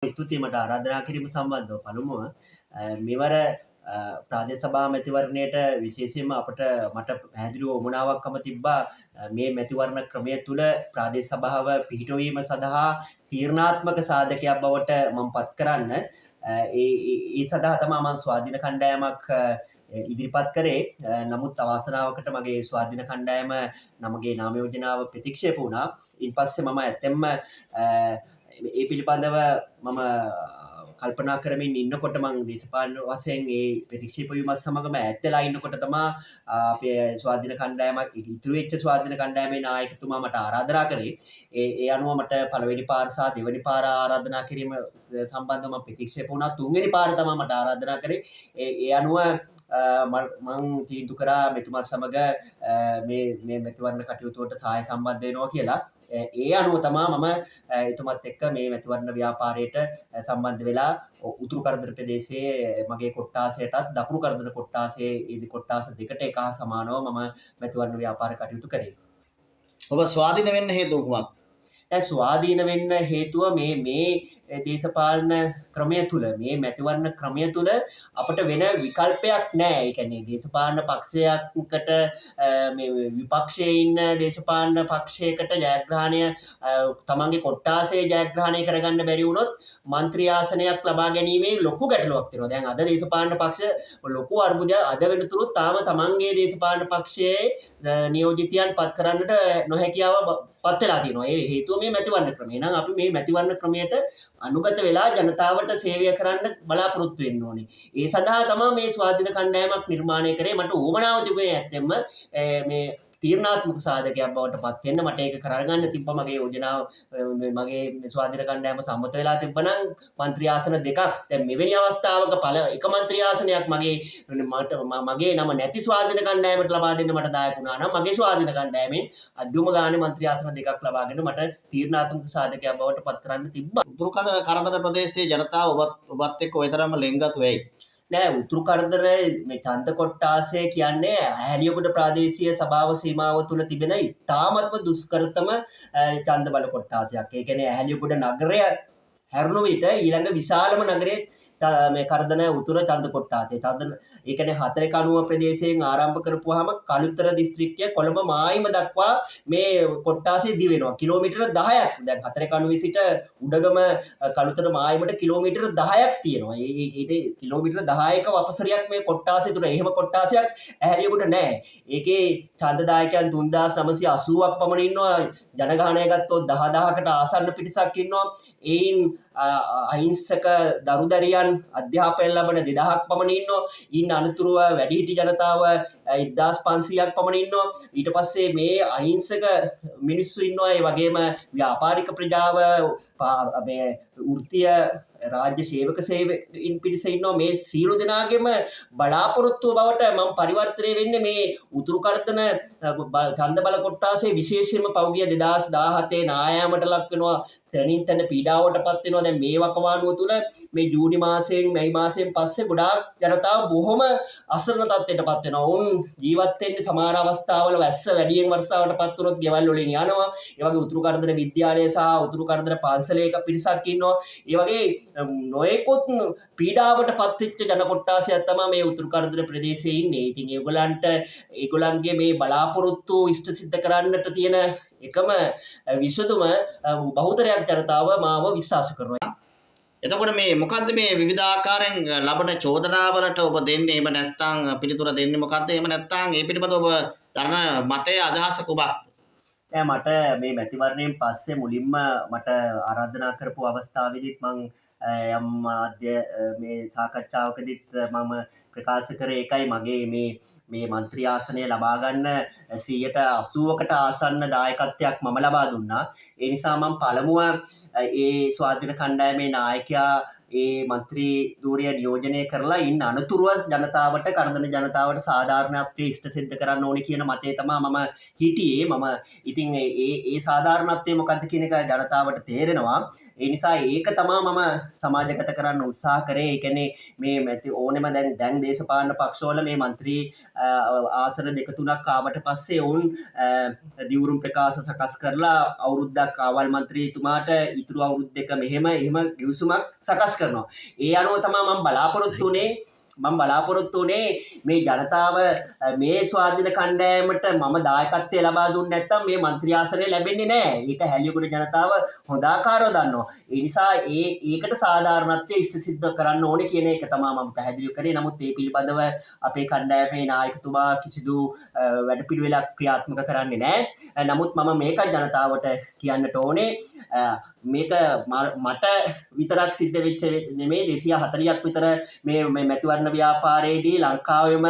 ස්තුතියි මට ආරාධනා කිරීම සම්බන්ධව. පළමුව මෙවර ප්‍රාදේශ සභා මැතිවරණයට විශේෂයෙන්ම අපට මට පැහැදිලිව උවමනාවක්කම තිබ්බා මේ මැතිවරණ ක්‍රමය තුළ ප්‍රාදේශ සභාව පිහිටුවීම සඳහා තීරණාත්මක සාධකයක් බවට මම පත් කරන්න. ඒ ඒ සඳහා තමයි මම ස්වාධීන කණ්ඩායමක් ඉදිරිපත් කරේ. නමුත් අවාසනාවකට මගේ ස්වාධීන කණ්ඩායම නමගේ නාම යෝජනාව ප්‍රතික්ෂේප වුණා. ඉන්පස්සේ මම ඇත්තෙන්ම ඒ පිළිබඳව මම කල්පනා කරමින් ඉන්නකොට මං දේශපාලන වශයෙන් ඒ ප්‍රතික්ෂේප වීමත් සමගම ඈත් වෙලා ඉන්නකොට තමා අපේ ස්වාධීන කණ්ඩායමක් ඉතුරු වෙච්ච ස්වාධීන කණ්ඩායමේ නායකතුමා මට ආරාධනා කරේ. ඒ ඒ අනුව මට පළවෙනි පාර සහ දෙවෙනි පාර ආරාධනා කිරීම සම්බන්ධව මම ප්‍රතික්ෂේප වුණා. තුන්වෙනි පාර තමයි මට ආරාධනා කරේ. ඒ ඒ අනුව මං තීන්දුව කරා මෙතුමා සමග මේ මේ මැතිවරණ කටයුතු වලට සහාය සම්බන්ධ වෙනවා කියලා. ඒ අනුව තමා මම එතුමත් එක්ක මේ මැතිවරණ ව්‍යාපාරයට සම්බන්ධ වෙලා උතුරු කරදර ප්‍රදේශයේ මගේ කොට්ටාසයටත් දකුණු කරදර කොට්ටාසයේ ඒ කොට්ටාස දෙකට එක හා සමානව මම මැතිවරණ ව්‍යාපාර කටයුතු කරේ. ඔබ ස්වාධීන වෙන්න හේතුව කුමක්ද? දැන් ස්වාධීන වෙන්න හේතුව මේ මේ දේශපාලන ක්‍රමය තුල, මේ මැතිවරණ ක්‍රමය තුල අපට වෙන විකල්පයක් නෑ. ඒ කියන්නේ දේශපාලන පක්ෂයකට, මේ විපක්ෂයේ ඉන්න දේශපාලන පක්ෂයකට ජයග්‍රහණය, තමන්ගේ කොට්ටාසයේ ජයග්‍රහණය කරගන්න බැරි වුණොත් මන්ත්‍රී ආසනයක් ලබා ගැනීමේ ලොකු ගැටලුවක් තියෙනවා. දැන් අද දේශපාලන පක්ෂ ලොකු අර්බුදයක් අද වෙනතුරුත් තාම තමන්ගේ දේශපාලන පක්ෂයේ නියෝජිතයන් පත් කරන්නට නොහැකියාව පත් වෙලා තියෙනවා. ඒ හේතුව මේ මැතිවරණ ක්‍රමය. එහෙනම් අපි මේ මැතිවරණ ක්‍රමයට අනුගත වෙලා ජනතාවට සේවය කරන්න බලාපොරොත්තු වෙන්න ඕනේ. ඒ සඳහා තමයි මේ ස්වාධීන කණ්ඩායමක් නිර්මාණය කරේ. මට උවමනාව තිබුණේ ඇත්තෙන්ම මේ තීරණාත්මක සාධකයක් බවට පත් වෙන්න. මට ඒක කරගන්න තිබ්බ මගේ යෝජනාව, මගේ ස්වාධීන කණ්ඩායම සම්මත වෙලා තිබ්බනම් මන්ත්‍රී ආසන දෙකක්. දැන් මෙවැනි අවස්ථාවක පළ එක මන්ත්‍රී ආසනයක් මගේ මට මගේ නම නැති ස්වාධීන කණ්ඩායමට ලබා දෙන්න මට දායක වුණා නම් මගේ ස්වාධීන කණ්ඩායමෙන් අඩුම ගානේ මන්ත්‍රී ආසන දෙකක් ලබාගෙන මට තීරණාත්මක සාධකයක් බවට පත් කරන්න තිබ්බා. උතුරු කරදර ප්‍රදේශයේ ජනතාව ඔබත් එක්ක ඔය තරම්ම ලෙන්ගතු වෙයි? නෑ, උතුරු කරදර මේ ඡන්ද කොට්ටාසය කියන්නේ ඇහැලියගොඩ ප්‍රාදේශීය සභාව සීමාව තුළ තිබෙන ඉතාමත්ම දුෂ්කරතම ඡන්ද බල කොට්ටාසයක්. ඒ කියන්නේ ඇහැලියගොඩ නගරය හැරුණු විට ඊළඟ විශාලම නගරයේ මේ කරදන උතුර ඡන්ද කොට්ටාසය. ඡන්ද ඒ කියන්නේ හතර කණුව ප්‍රදේශයෙන් ආරම්භ කරපුවාම කළුතර දිස්ත්‍රික්කය කොළඹ මායිම දක්වා මේ කොට්ටාසය දිව වෙනවා. කිලෝමීටර 10ක්. දැන් හතර කණුවේ සිට උඩගම කළුතර මායිමට කිලෝමීටර 10ක් තියෙනවා. ඒ ඒ කිලෝමීටර 10ක වපසරියක් මේ කොට්ටාසය තුර. එහෙම කොට්ටාසයක් ඇහැලියගොඩ නෑ. ඒකේ ඡන්දදායකයන් 3980ක් පමණ ඉන්නවා. ජනගහනය ගත්තොත් 10,000කට ආසන්න පිරිසක් ඉන්නවා. එයින් අහිංසක දරුදරියන් අධ්‍යාපනය ලබන 2000ක් පමණ ඉන්නවා. ඉන් අනතුරුව වැඩිහිටි ජනතාව 1500ක් පමණ ඉන්නවා. ඊට පස්සේ මේ අහිංසක මිනිස්සු ඉන්නවා. ඒ වගේම ව්‍යාපාරික ප්‍රජාව, මේ වෘත්තීය රාජ්‍ය සේවක සේවයින් පිරිස ඉන්නවා. මේ සියලු දෙනාගේම බලාපොරොත්තුව බවට මම පරිවර්තනය වෙන්නේ මේ උතුරු කරදන ඡන්ද බල කොට්ටාසේ විශේෂයෙන්ම පහුගිය 2017 නායාමට ලක් වෙනවා. තැනින් තැන පීඩාවට පත් වෙනවා. දැන් මේ වකවානුව තුල මේ ජූනි මාසයෙන් මැයි මාසයෙන් පස්සේ ගොඩාක් ජනතාව බොහොම අසරණ තත්ත්වයට පත් වෙනවා. ඔවුන් ජීවත් වෙන්නේ සමහර අවස්ථාවල වැස්ස වැඩියෙන් වර්ෂාවට පත් වුණොත් ගෙවල් වලින් යනවා. ඒ වගේ උතුරු කරදන විද්‍යාලය සහ උතුරු කරදන පන්සලේ එක පිරිසක් ඉන්නවා. ඒ වගේ නොයෙකුත් පීඩාවට පත්වෙච්ච ජන කොට්ටාසයක් තමයි මේ උතුරු කරදර ප්‍රදේශයේ ඉන්නේ. ඉතින් ඒගොල්ලන්ට ඒගොල්ලන්ගේ මේ බලාපොරොත්තු ඉෂ්ට සිද්ධ කරන්නට තියෙන එකම විසඳුම බහුතරයක් ජනතාව මාව විශ්වාස කරනවා. එතකොට මේ මොකද්ද මේ විවිධාකාරයෙන් ලබන චෝදනාවලට ඔබ දෙන්නේ? එහෙම නැත්නම් පිළිතුර දෙන්නේ මොකද්ද? එහෙම නැත්නම් ඒ පිළිබඳව ඔබ දරන මතය අදහස කුමක්ද? නෑ, මට මේ මැතිවරණයෙන් පස්සේ මුලින්ම මට ආරාධනා කරපු අවස්ථාවේදීත් මං යම් මාධ්‍ය මේ සාකච්ඡාවකදීත් මම ප්‍රකාශ කරේ ඒකයි. මගේ මේ මේ මන්ත්‍රී ආසනය ලබා ගන්න 80%කට ආසන්න දායකත්වයක් මම ලබා දුන්නා. ඒ නිසා මම පළමුව ඒ ස්වාධීන කණ්ඩායමේ නායකයා ඒ මන්ත්‍රී ධූරය නියෝජනය කරලා ඉන්න අනතුරුව ජනතාවට, කරදන ජනතාවට සාධාරණත්වයේ ඉෂ්ට සිද්ධ කරන්න ඕනේ කියන මතය තමයි මම හිටියේ. මම ඉතින් ඒ ඒ සාධාරණත්වය මොකද්ද කියන එක ජනතාවට තේරෙනවා. ඒ නිසා ඒක තමයි මම සමාජගත කරන්න උත්සාහ කරේ. ඒ කියන්නේ මේ මැති ඕනෙම දැන් දැන් දේශපාලන පක්ෂවල මේ මන්ත්‍රී ආසන දෙක තුනක් ආවට පස්සේ ඔවුන් දිවුරුම් ප්‍රකාශ සකස් කරලා අවුරුද්දක් ආවල් මන්ත්‍රීතුමාට ඉතුරු අවුරුදු දෙක මෙහෙම එහෙම ගිවිසුමක් සකස් කරනවා. ඒ අනුව තමයි මම බලාපොරොත්තු වුණේ. මම බලාපොරොත්තු වුණේ මේ ජනතාව මේ ස්වාධීන කණ්ඩායමට මම දායකත්වය ලබා දුන්නේ නැත්නම් මේ මන්ත්‍රී ආසනය ලැබෙන්නේ නැහැ. ඒක හැලියගොඩ ජනතාව හොඳ ආකාරව දන්නවා. ඒ නිසා ඒකට සාධාරණත්වය ඉෂ්ට සිද්ධ කරන්න ඕනේ කියන එක තමයි මම පැහැදිලි කරේ. නමුත් ඒ පිළිබඳව අපේ කණ්ඩායමේ නායකතුමා කිසිදු වැඩපිළිවෙලක් ක්‍රියාත්මක කරන්නේ නැහැ. නමුත් මම මේකත් ජනතාවට කියන්නට ඕනේ, මේක මට විතරක් සිද්ධ වෙච්ච නෙමෙයි. 240ක් විතර මේ මේ මැතිවරණ ව්‍යාපාරයේදී ලංකාවෙම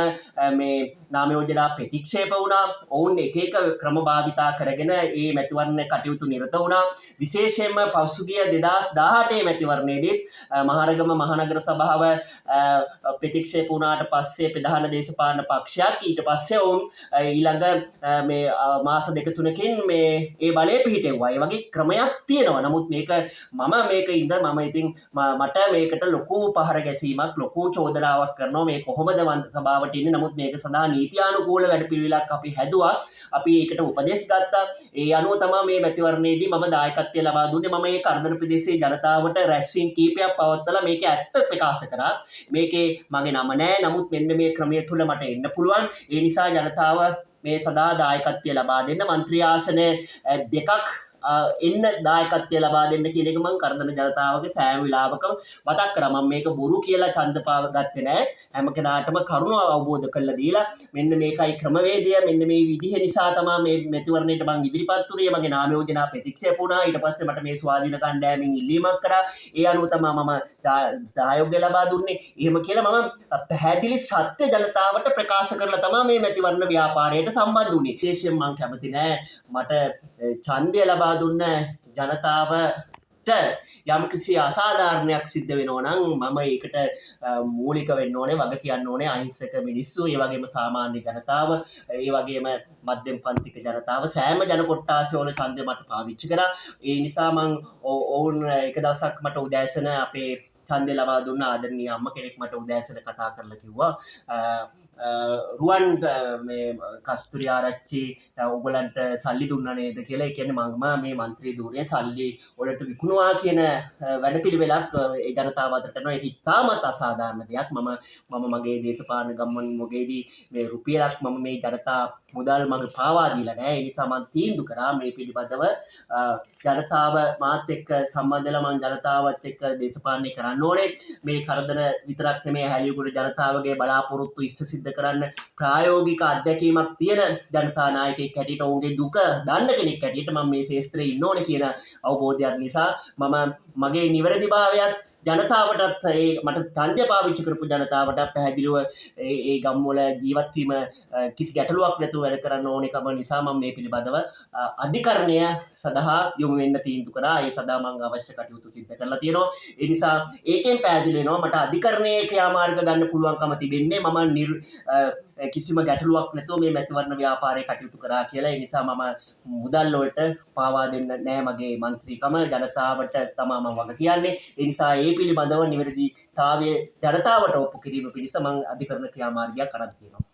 මේ නාම යෝජනා ප්‍රතික්ෂේප වුණා. ඔවුන් එක එක ක්‍රම භාවිතා කරගෙන ඒ මැතිවරණ කටයුතු නිරත වුණා. විශේෂයෙන්ම පසුගිය 2018 මැතිවරණයේදීත් මහරගම මහනගර සභාව ප්‍රතික්ෂේප වුණාට පස්සේ ප්‍රධාන දේශපාලන පක්ෂයක් ඊට පස්සේ ඔවුන් ඊළඟ මේ මාස දෙක තුනකින් මේ ඒ බලය පිහිටෙව්වා. ඒ වගේ ක්‍රමයක් තියෙනවා. නමුත් මේක මම මේක ඉඳ මම ඉතින් මට මේකට ලොකු පහර ගැසීමක්, ලොකු චෝදනාවක් කරනවා මේ කොහොමද සභාවට ඉන්නේ. නමුත් මේක සඳහා නීත්‍යානුකූල වැඩපිළිවෙලක් අපි හැදුවා. අපි ඒකට උපදෙස් ගත්තා. ඒ අනුව තමයි මේ මැතිවරණයේදී මම දායකත්වය ලබා දුන්නේ. මම මේ කරදන ප්‍රදේශයේ ජනතාවට රැස්වීම් කීපයක් පවත්වලා මේක ඇත්ත ප්‍රකාශ කරා. මේකේ මගේ නම නෑ. නමුත් මෙන්න මේ ක්‍රමය තුල මට එන්න පුළුවන්. ඒ නිසා ජනතාව මේ සඳහා දායකත්වය ලබා දෙන්න, මන්ත්‍රී ආසන දෙකක් එන්න දායකත්වය ලබා දෙන්න කියන එක මං කරදන ජනතාවගේ සෑම වෙලාවකම මතක් කරා. මම මේක බොරු කියලා ඡන්ද පාව ගත්තේ නෑ. හැම කෙනාටම කරුණ අවබෝධ කරලා දීලා මෙන්න මේකයි ක්‍රමවේදය, මෙන්න මේ විදිහ නිසා තමයි මේ මැතිවරණයට මං ඉදිරිපත් වුණේ. මගේ නාම යෝජනා ප්‍රතික්ෂේප වුණා. ඊට පස්සේ මට මේ ස්වාධීන කණ්ඩායමෙන් ඉල්ලීමක් කරා. ඒ අනුව තමයි මම සහයෝගය ලබා දුන්නේ. එහෙම කියලා මම පැහැදිලි සත්‍ය ජනතාවට ප්‍රකාශ කරලා තමයි මේ මැතිවරණ ව්‍යාපාරයට සම්බන්ධ වුණේ. විශේෂයෙන් මං කැමති නෑ මට ඡන්දය ලබා දුන්න ජනතාවට යම්කිසි අසාධාරණයක් සිද්ධ වෙනවා නම් මම ඒකට මූලික වෙන්න ඕනේ, වග කියන්න ඕනේ. අහිංසක මිනිස්සු, ඒ වගේම සාමාන්‍ය ජනතාව, ඒ වගේම මධ්‍යම පන්තික ජනතාව, සෑම ජන කොට්ටාසය වල ඡන්දය මට පාවිච්චි කරා. ඒ නිසා මං ඔවුන් එක දවසක් මට උදෑසන අපේ ඡන්දය ලබා දුන්න ආදරණීය අම්මා කෙනෙක් මට උදෑසන කතා කරලා කිව්වා, රුවන් මේ කස්තුරි ආරච්චි ඔයගලන්ට සල්ලි දුන්නා නේද කියලා. ඒ කියන්නේ මම මේ මන්ත්‍රී ධූරය සල්ලි වලට විකුණුවා කියන වැඩපිළිවෙලක් ඒ ජනතාව අතරට යනවා. ඒක ඉතාමත් අසාධාරණ දෙයක්. මම මම මගේ දේශපාලන ගමන් මොගේදී මේ රුපියලක් මම මේ ජනතා මුදල් මගේ පාවා දීලා නෑ. ඒ නිසා මං තීන්දුව කරා මේ පිළිබඳව ජනතාව මාත් එක්ක සම්බන්ධ වෙලා මං ජනතාවත් එක්ක දේශපාලනය කරන්න ඕනේ. මේ කරදර විතරක් නෙමෙයි, හැලියගොඩ ජනතාවගේ බලාපොරොත්තු ඉෂ්ට සිද්ධ කරන්න ප්‍රායෝගික අත්දැකීමක් තියෙන ජනතා නායකයෙක් හැටියට, ඔවුන්ගේ දුක දන්න කෙනෙක් හැටියට මම මේ ක්ෂේත්‍රයේ ඉන්න ඕනේ කියන අවබෝධයක් නිසා මම මගේ නිවැරදිභාවයත් ජනතාවටත්, ඒ මට ඡන්දය පාවිච්චි කරපු ජනතාවට පැහැදිලිව ඒ ඒ ගම්වල ජීවත් වීම කිසි ගැටලුවක් නැතුව වැඩ කරන්න ඕනේකම නිසා මම මේ පිළිබඳව අධිකරණය සඳහා යොමු වෙන්න තීන්දුව කරා. ඒ සඳහා මම අවශ්‍ය කටයුතු සිද්ධ කරලා තියෙනවා. ඒ නිසා ඒකෙන් පැහැදිලි වෙනවා මට අධිකරණයේ ක්‍රියාමාර්ග ගන්න පුළුවන්කම තිබෙන්නේ මම කිසිම ගැටලුවක් නැතුව මේ මැතිවරණ ව්‍යාපාරයේ කටයුතු කරා කියලා. ඒ නිසා මම මුදල් වලට පාවා දෙන්න නෑ මගේ මන්ත්‍රීකම. ජනතාවට තමයි මම වග කියන්නේ. ඒ නිසා ඒ පිළිබඳව නිවැරදිතාවය ජනතාවට ඔප්පු කිරීම පිණිස මං අධිකරණ ක්‍රියාමාර්ගයක් අරන් තියෙනවා.